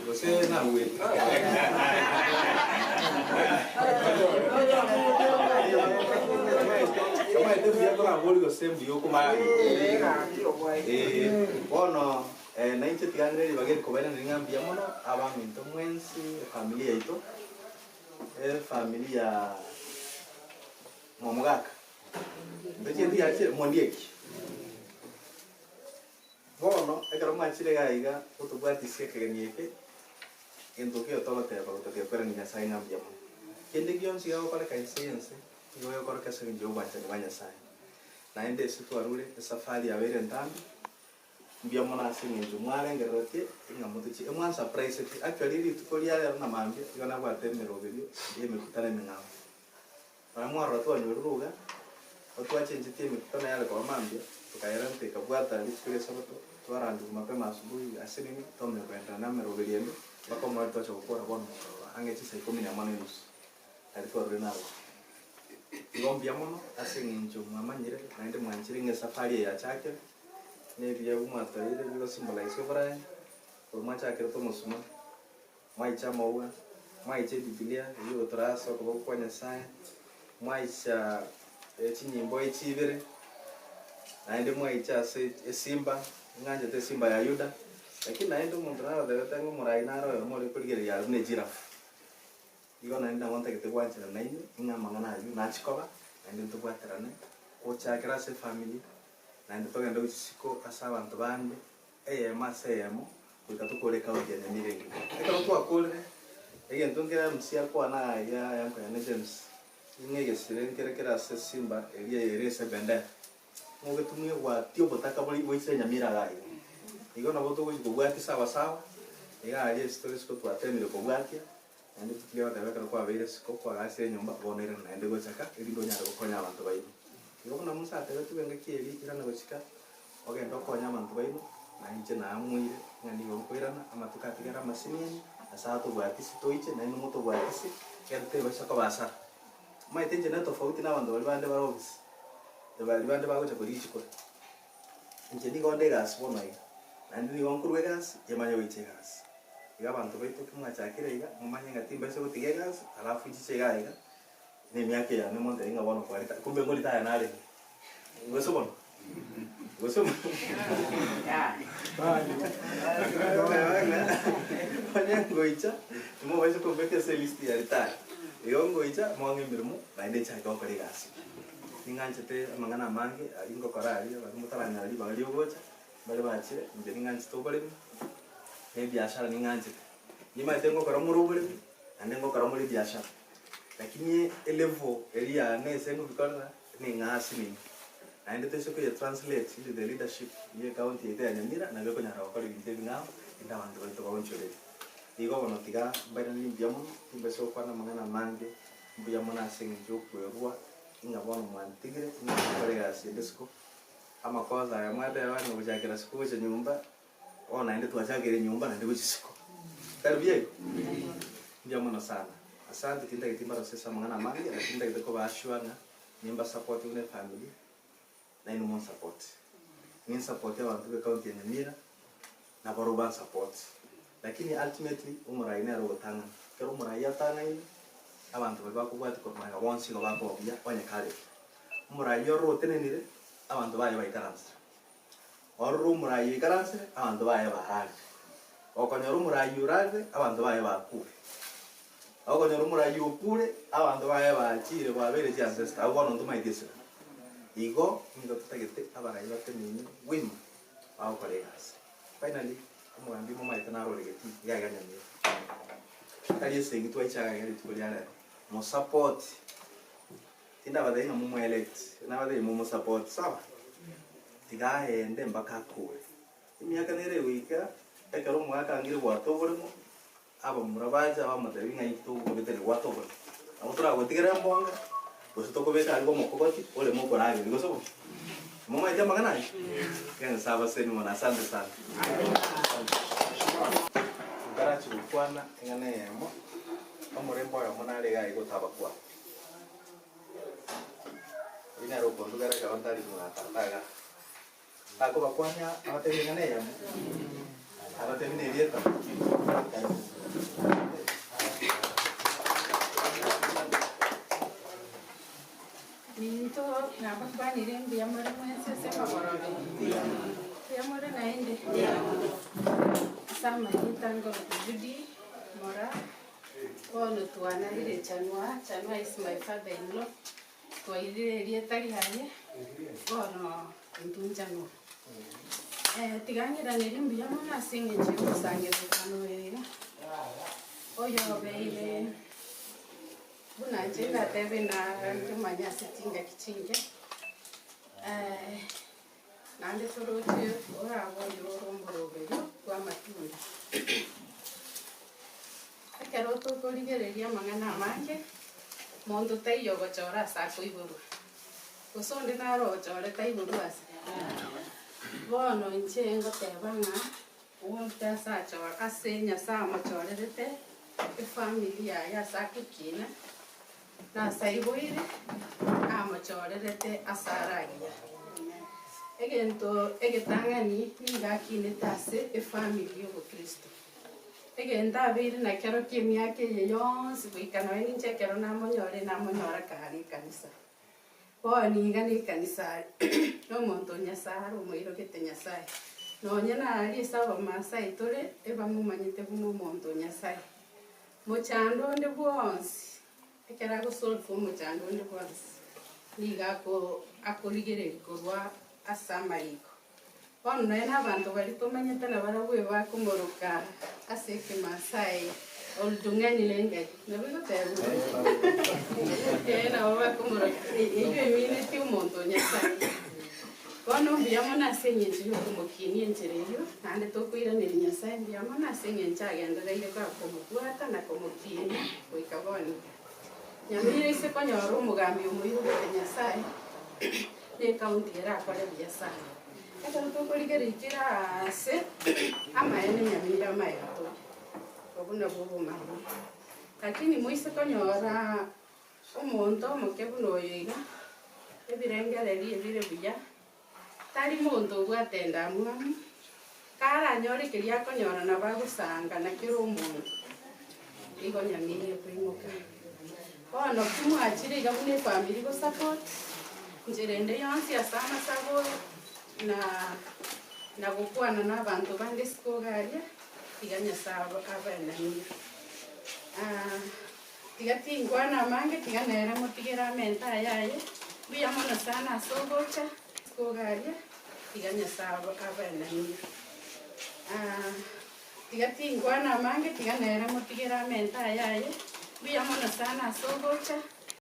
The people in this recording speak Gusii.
Gose nabuete? Omanyete mbuya korabori gose mbuya okomanya. Eh, bono eh, nainche tiga ng'ire ribaga eri kobairaneria ng'a mbuya mono abaminto mwensi, efamiri yaito, efamiri ya Mwamogaka, ntochie tiachire Mondieki. Bono ekero mwachire iga iga gotobwatisia ekegeni eke, gento nkeiyo togoteba gotokia kwerania Nyasae ng'a mbuya mono. Kende gionsi gegokoreka inse y'ense, nigo gegokoreka ase engencho y'obwanchani bwa Nyasae. Naende ase twarure esafari yabeire entambe, mbuya mono ase eng'encho mwarengereretie ng'a motochie, emwansurpriseti. Actually rituko ria rero na mambia, igo nabwate emeroberio y'emekutano emeng'ao. Nonya mwarora twanyorire iga, otwachenchetie emekutano yare koba mambia, tokaerenta ekabwata rituko ri'Esabato, twarandigwa mapema asubuhi ase nini, twamanya koenderera nameroberio ende, mpaka omorwoti twacha gokora bono mogoroba ang'e chinsa ikomi nemo na enusu, aria twarure naroro. Igo mbuya mono ase eng'encho mwamanyire naende mwanchire ng'a esafari eye yachakire, na ebiegwa mwatoire bigosymbolize oboraai, korwa mwachakerete omosuma. Mwaicha amaua, mwaicha Ebibilia eyio egotoraa ase okoboko kwa Nyasae, mwaicha chinyimbo echi ibere, naende mwaicha ase esimba, ng'anchete esimba ya Yuda, lakini naende omonto naratebete ng'a omorai nare oyomo ore korigereria are buna ejirafu. Igo naende nabo ntagete gwancherana nainwe ng'a amang'ana ayio nachie koba, naende ntobwaterane gochakera ase efamiri, naende togende gochia isiko ase abanto bande, eyemo ase eyemo, goika tokore ekaunti ya Nyamira engima. Ekero twakorire, egento nkere MC akwana iga aya nkoyane James, ng'a egesire nkere kere ase esimba eria ere ase ebendera, ng'a ogetumie gwatia obotaka bori boisire Nyamira iga iga. Igo nabo togochia kobwatia sawa sawa, iga aria ase tore isiko twatemire kobwatia, naende totige goteba ekero kwabeire isiko kwagasire enyomba, bono irana naende gochaka erinde onyare gokonya abanto baino. Igo buna Musa atebetigwe engaki eria, irana gochika, Ogende okonye abanto baino, na inche naamuire ng'a nigo nkoirana, amatuko atigare amasiniani, ase atobwatisi toiche, nainwe motobwatisi, ekero tebaisa koba asara. Omanyete inche netofauti nabanto baria bande bare ofisi, baria bande bagocha korigia chikura. Inche nigo nde egasi bono iga, naende nigo nkorwa egasi, yamanya goicha egasi. Iga abanto baito ki mwachakire iga, momanye ng'a timbaisa gotiga egasi, alafu nchiche iga iga, na emiaka eye yane montebie ng'a bono kwareta, kumbe ngoritaya narenge. Gose bono? Gose bono? Onye ngoicha, timobaisa kombeka ase elist ya retire. Igo ngoicha, mong'e emeremo, naende nchake gokora egasi. Ning'anchete amang'ana amange aria ngokora aria, baria motaranyora ribaga riogocha, mbare bachire, inche ning'anchete oboremi, na ebiashara ning'anchete. Nimanyete ngokora more oboremi, naende ngokora more ebiashara. Lakini elevel eria yane ase ngobikorera, Ning'asi ninki? Naende toise koye translate into the leadership ye ecounty yaito ya Nyamira nabo ekonyara gokora ebinto ebing'ao rinde abanto baito baonchorere. Igo bono tiga mbairanerie mbuya mono, timbaisa gokwana amang'ana amange, mbuya mono ase eng'encho yokwerua ng'a bono mwantigire ng'a mokore egasi ende isiko, amakosa aya mwateba ng'a gochakera isiko gocha nyomba, bono naende twachakire nyomba naende gochia isiko. Tari buya igo? Mbuya mono sana. Asante tintageti mbarose ase amang'ana amange lakini ntagete koba assure ng'a Nimbasapote buna efamiri, nainwe monsapote. Ninsapote abanto b'ecounty ya Nyamira, nabarobwo bansapote. Lakini ultimately, omorai nere ogotang'ana. Ekero omorai atang'aine, abanto baria bakobwatia korwa magega bonsi igo bakoba buya onye kare buya. Omorai ororo otenenire, abanto baye baikaransire. Ororo omorai oikaransire, abanto baye bararire. Okonyora omorai orarire, abanto baye bakure. Okonyora omorai okure, abanto baye bachiire babeire chiancestor, abwo bono ntomaeti esira. Igo nigo totagete abarai batenene bwima bagokora egasi. Finally, omogambi momaete naro ore getii iga iga Nyamira. Tari esegi twaichaga iga rituko ria rero. Mosupport, tindabatebia ng'a momoelect, nabatebia momosupport, sawa? Tiga aende mpaka akure. Emiaka nere egoika, ekero omogaka angire goata oboremo, Abamura bacha bamotebia, Ng'ai togokobetereria gwata oboremo? Nabo toragotigere embonga, gose tokobeke aria bw'omokogoti oreme okorageria, gose bobe? Momaete amang'ana aya? Iga Nyasae abasenie mono. Asante sana. Ntarachia gokwana eng'ana eyemo, omorembe oyomo nare iga aye gotabakwana. Oyio nere okondugera ekero ntari mwa tata igaa. Takobakwania abatebie eng'ana eyemo, abatebie neria. Erieta. Ninto nabakwanire mbuya more mwensi ase amagorobe? Mbuya more naende? Ase amarieta ngoroka Judy Moraa, bono twanarire Chanua, Chanua is my father in law, twairire erieta riaye, bono intwe Nchanua. Tiga ng'iranerie mbuya mono ase eng'encho y'omosangererekano oyo iga, oyobeire. Buna inche ndatebe natomanye ase chingaki chinke, naende toroche orabe oyo ore omoroberio bw'amatunda. Ekero tokorigereria amang'ana amange, monto taiyo ogochora ase akoiborwa, gose onde naro ogochorete aiborwe ase. Bono inche ngoteba ng'a omonto ase achore ase Nyasae amochorerete. Efamiri yaye ase agokina, na ase aiboire, amochorerete ase are agiya. Egento egetang'ani nigo akinete ase efamiri y'obokristo. Egento abeire nakero ki'emiaka eye yonsi goika nonya ninche ekero namonyorire namonyora kare ekanisa. Bono niga nekanisa are, nomonto o Nyasae are omoirogete Nyasae. Nonya naria ase Abamasai tore, ebamomanyete buna omonto o Nyasae. Mochando onde bwonsi, ekero agosolve omochando onde bwonsi, nigo ako akorigereria korwa ase amariko. Bono nonya nabanto baria tomanyete nabarabwo ebakomoroka ase ekemasai Oldung'ani Lengai, nabo egotebwa? Ee, nabo bakomoroka, eyio eminetie omonto o Nyasae. Bono mbuya mono ase eng'encho y'okomokinia enchera eyio, naende tokoiraneria Nyasae mbuya mono ase eng'encho agendereire komobwata na komokinia goika bono iga. Nyamira ise konyora omogambi omoirogete Nyasae, ne ekaunti erakore buya sana. Ekero tokorigereria kera aase, amaene Nyamira amaega tore, obwo nabwo obomanyi. Lakini moise konyora omonto omoke buna oyo iga, ebirengererio ebire buya, tari monto obwate endamwamu, karanyore keria akonyora nabo agosanga na kera omonto, igo Nyamira ekoimoka. Bono kimwachire iga buna efamiri gosupport, nchera ende yonsi ase amasabo na na gokwana na abanto bande isiko iga aria, tiga Nyasae abe nainwe. Tiga tinkwana amange, tiga nere motigere amenta aye aye. Mbuya mono sana ase ogocha isiko iga aria, tiga Nyasae abe nainwe. Tiga tinkwana amange, tiga nere motigere amenta aye aye. Mbuya mono sana ase ogocha.